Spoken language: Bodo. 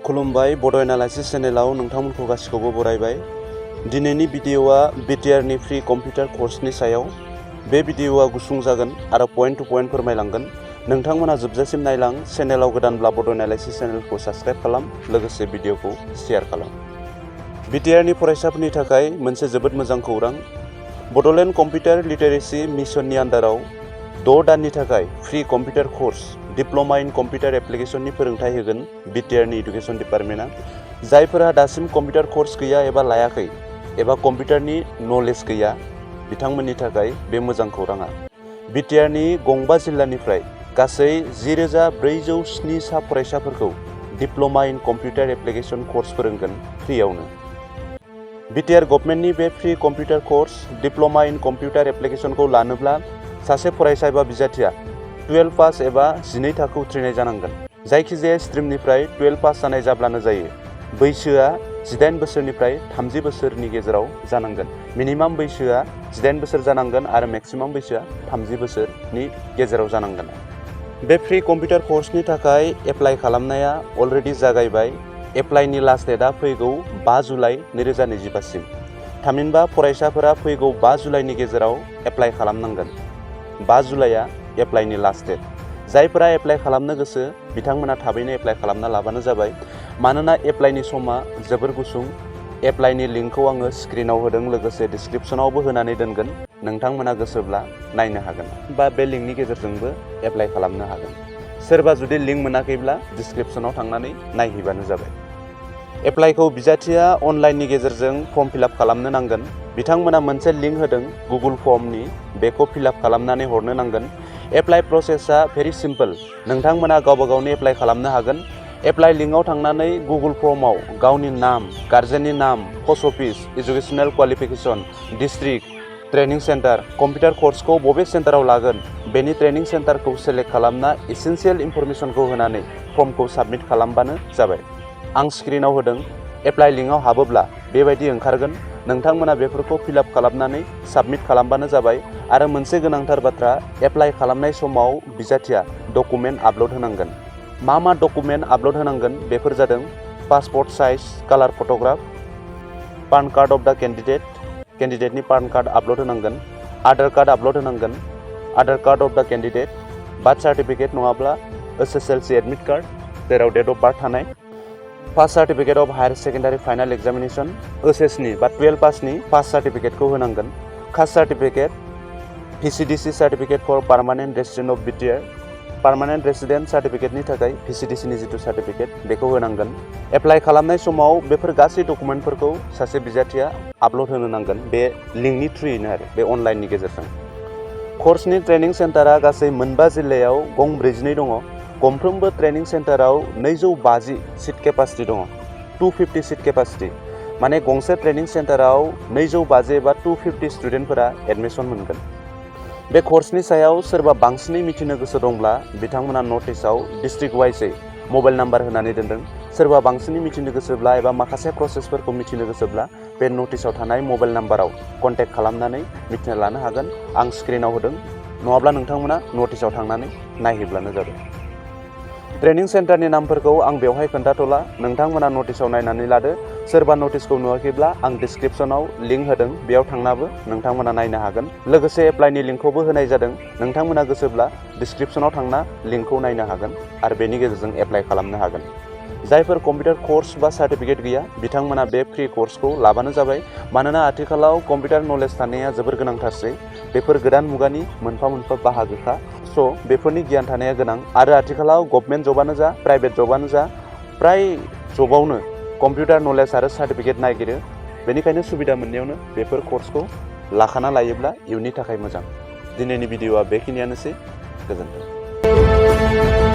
खुलुमबाय बड' एनालाइसिस चेनेलाव नोंथांमोनखौ गासिखौबो बरायबाय। दिनैनि भिडिअ'आ BTR नि फ्रि कम्पिउटार कर्सनि सायाव। बे भिडिअ'आ गुसुं जागोन आरो पइन्ट टु पइन्ट फोरमायलांगोन। नोंथांमोना जोबजासिम नायलां। चेनेलाव गोदानब्ला बड' एनालाइसिस चेनेलखौ साबस्क्राइब खालाम, लोगोसे भिडिअ'खौ शेयार खालाम। BTR नि फरायसाफोरनि थाखाय मोनसे जोबोद मोजां खौरां। बड'लेण्ड कम्पिउटार लिटारेसि मिशननि आन्दाराव 6 दाननि थाखाय फ्रि कम्पिउटार कर्स डिप्ल'मा इन कम्पिउटार एप्लिकेशननि फोरोंथाय होगोन BTR नि इडुकेसन डिपार्टमेन्टआ। जायफोरा दासिम कम्पिउटार कर्स गैया एबा लायाखै एबा कम्पिउटारनि नलेज गैया, बिथांमोननि थाखाय बे मोजां खौराङा। BTR नि गंबा जिल्लानिफ्राय गासै 10,407 सा फरायसाफोरखौ डिप्ल'मा इन कम्पिउटार एप्लिकेशन कर्स फोरोंगोन फ्रियावनो। BTR गभर्नमेन्टनि बे फ्रि कम्पिउटार कर्स डिप्ल'मा इन कम्पिउटार एप्लिकेशनखौ लानोब्ला सासे फरायसा एबा बिजाथिया 12 पास एबा 12 थाखो उथ्रिनाय जानांगोन। जायखिजाया स्ट्रिमनिफ्राय 12 पास जानाय जाब्लानो जायो। बैसोआ 18 बोसोरनिफ्राय 30 बोसोरनि गेजेराव जानांगोन। मिनिमाम बैसोआ 18 बोसोर जानांगोन आरो मेक्सिमाम बैसोआ 30 बोसोरनि गेजेराव जानांगोन। बे फ्रि कम्पिउटार कर्सनि थाखाय एप्लाइ खालामनाया अलरेडि जागायबाय। एप्लाइनि लास्ट डेटआ फैगौ 5 जुलाइ 2025 सिम। थामहिनबा फरायसाफोरा फैगौ 5 जुलाइनि गेजेराव एप्लाइ खालामनांगोन। 5 जुलाइआ एप्लाइनि लास्ट डेट। जायफोरा एप्लाइ खालामनो गोसो बिथांमोना थाबैनो एप्लाइ खालामना लाबानो जाबाय। मानोना एप्लाइनि समा जोबोर गुसुं। एप्लाइनि लिंकखौ आङो स्क्रिनाव होदों, लोगोसे डिसक्रिपसनावबो होनानै दोनगोन। नोंथांमोना गोसोब्ला नायनो हागोन बा बे लिंकनि गेजेरजोंबो एप्लाइ खालामनो हागोन। सोरबा जुदि लिंक मोनाखैब्ला डिसक्रिपसनाव थांनानै नायहैबानो जाबाय। एप्लाइखौ बिजाथिया अनलाइननि गेजेरजों फर्म फिलआप खालामनो नांगोन। बिथांमोना मोनसे लिंक होदों गुगोल फर्मनि, बेखौ फिलआप खालामनानै हरनो नांगोन। एप्लाइ प्रसेसआ भेरि सिम्पोल। नोंथांमोना गावबा गावनो एप्लाइ खालामनो हागोन। एप्लाइ लिंकआव थांनानै गुगोल फर्मआव गावनि नाम, गार्जेननि नाम, post office, educational qualification, district, training centre, computer कर्सखौ बबे सेन्टाराव लागोन, बेनि ट्रेनिं सेन्टारखौ सेलेक्ट खालामना एसेन्सियेल इनफरमेसनखौ होनानै फर्मखौ साबमिट खालामबानो जाबाय। आं स्क्रिनाव होदों। एप्लाइ लिंकआव हाबोब्ला बेबायदि ओंखारगोन। नोंथांमोना बेफोरखौ फिलआप खालामनानै साबमिट खालामबानो जाबाय। आरो मोनसे गोनांथार बाथ्रा, एप्लाइ खालामनाय समाव बिजाथिया डकुमेन्ट आपल'ड होनांगोन। मा डकुमेन्ट आपल'ड होनांगोन बेफोर जादों passport size colour photograph, PAN card of the केन्डिडेटनि पान कार्ड आपल'ड होनांगोन, आधार कार्ड आपल'ड होनांगोन, Aadhaar card of the candidate, birth certificate नङाब्ला SSLC एडमिट कार्ड जेराव डेट अफ बार्थ थानाय, first certificate of higher secondary final examination OSSनि बा 12 पासनि फार्स्ट सार्टिफिकेटखौ होनांगोन। Caste certificate, VCDC certificate for permanent resident of BTR, permanent resident सार्टिफिकेटनि थाखाय VCDC नि जिथु सार्टिफिकेट बेखौ होनांगोन। एप्लाइ खालामनाय समाव बेफोर गासै डकुमेन्टफोरखौ सासे बिजाथिया आपल'ड होनो नांगोन, बे लिंकनि थ्रुयैनो आरो बे अनलाइननि गेजेरजों। कर्सनि ट्रेनिं सेन्टारा गासै मोनबा जिल्लायाव गं 42 दङ। गंफ्रोमबो ट्रेनिं सेन्टाराव 250 सिट केपासिटि दङ। 250 सिट केपासिटि माने गंसे ट्रेनिं सेन्टाराव 250 एबा 250 स्टुडेन्टफोरा एडमिसन मोनगोन। बे कर्सनि सायाव सोरबा बांसिनै मिथिनो गोसो दंब्ला बिथांमोना नटिसआव डिस्ट्रिक्ट वाइजै मबाइल नाम्बार होनानै दोनदों। सोरबा बांसिनै मिथिनो गोसोब्ला एबा माखासे प्रसेसफोरखौ मिथिनो गोसोब्ला बे नटिसआव थानाय मबाइल नाम्बाराव कन्टेक्ट खालामनानै मिथिना लानो हागोन। आं स्क्रिनाव होदों। नङाब्ला नोंथांमोना नटिसआव थांनानै नायहैब्लानो जाबाय। ट्रेनिं सेन्टारनि नामफोरखौ आं बेवहाय खोन्थाथ'ला, नोंथांमोना नटिसआव नायनानै लादो। सोरबा नटिसखौ नुवाखैब्ला आं डिसक्रिपसनाव लिंक होदों, बेयाव थांनाबो नोंथांमोना नायनो हागोन। लोगोसे एप्लाइनि लिंकखौबो होनाय जादों। नोंथांमोना गोसोब्ला डिसक्रिपसनाव थांना लिंकखौ नायनो हागोन आरो बेनि गेजेरजों एप्लाइ खालामनो हागोन। जायफोर कम्पिउटार कर्स बा सार्टिफिकेट गैया बिथांमोना बे फ्रि कर्सखौ लाबानो जाबाय। मानोना आथिखालाव कम्पिउटार नलेज थानाया जोबोर गोनांथारसै। बेफोर गोदान मुगानि मोनफा मोनफा बाहागोखा। बेफोरनि गियान थानाया गोनां। आरो आथिखालाव गभर्नमेन्ट जबानो जा, प्राइभेट जबानो जा, फ्राय जबावनो कम्पिउटार नलेज आरो सार्टिफिकेट नागिरो। बेनिखायनो सुबिदा मोननायावनो बेफोर कर्सखौ लाखाना लायोब्ला इयुननि थाखाय मोजां। दिनैनि भिडिअआ बेखिनियानोसै। गोजोन्थों।